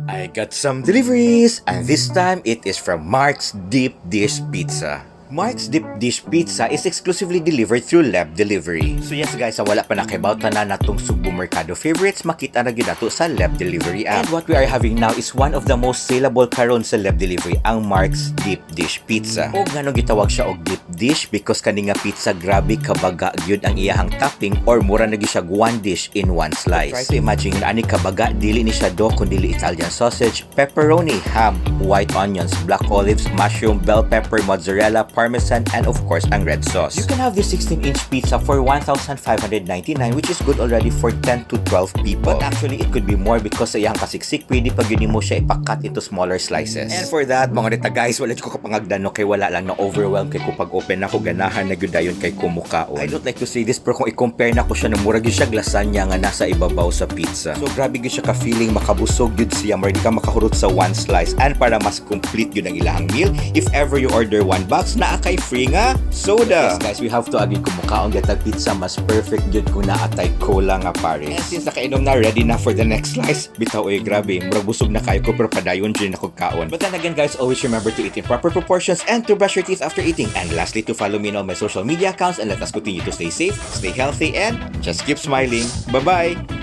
I got some deliveries, and this time it is from Mark's Deep Dish Pizza. Mark's Deep Dish Pizza is exclusively delivered through Leb Delivery. So yes guys, sa wala pa nakahibaw, tanan natong Sugbo Mercado favorites makita na gyud nato sa Leb Delivery app. And what we are having now is one of the most saleable karon sa Leb Delivery, ang Mark's Deep Dish Pizza. O ngano gitawag siya og deep dish? Because kani nga pizza, grabe kabaga gyud ang iyahang topping or mura na gyud siya one dish in one slice. Try to imagine ani kabaga, dili ni siya do kundi Italian sausage, pepperoni, ham, white onions, black olives, mushroom, bell pepper, mozzarella, parmesan, and of course ang red sauce. You can have this 16-inch pizza for 1,599, which is good already for 10 to 12 people. But actually, it could be more because sa iyang kasiksik, pwede pa gyud mo siya ipa-cut into smaller slices. And for that, mga rita guys, wala ko kapangagdan no, kay wala lang na overwhelm kay ko pag open nako, ganahan na gyud dayon kay kumukaon. I don't like to say this, pero kung i-compare nako siya, no, mura gyud siya lasagna nga nasa ibabaw sa pizza. So grabe gyud siya ka-feeling, makabusog gyud siya, mura di ka makahurot sa one slice. And para mas complete gyud ang ilahang meal, if ever you order one box, naa kay free nga soda. Yes guys, we have to agree, kung mukaon gyud pizza, mas perfect gyud kung naa tay cola nga pares. And since nakainom na, ready na for the next slice. Bitaw oy, grabe, murag busog na kayo ko pero padayon jud ako kaon. But then again guys, always remember to eat in proper proportions and to brush your teeth after eating. And lastly, to follow me on all my social media accounts and let us continue to stay safe, stay healthy, and just keep smiling. Bye-bye!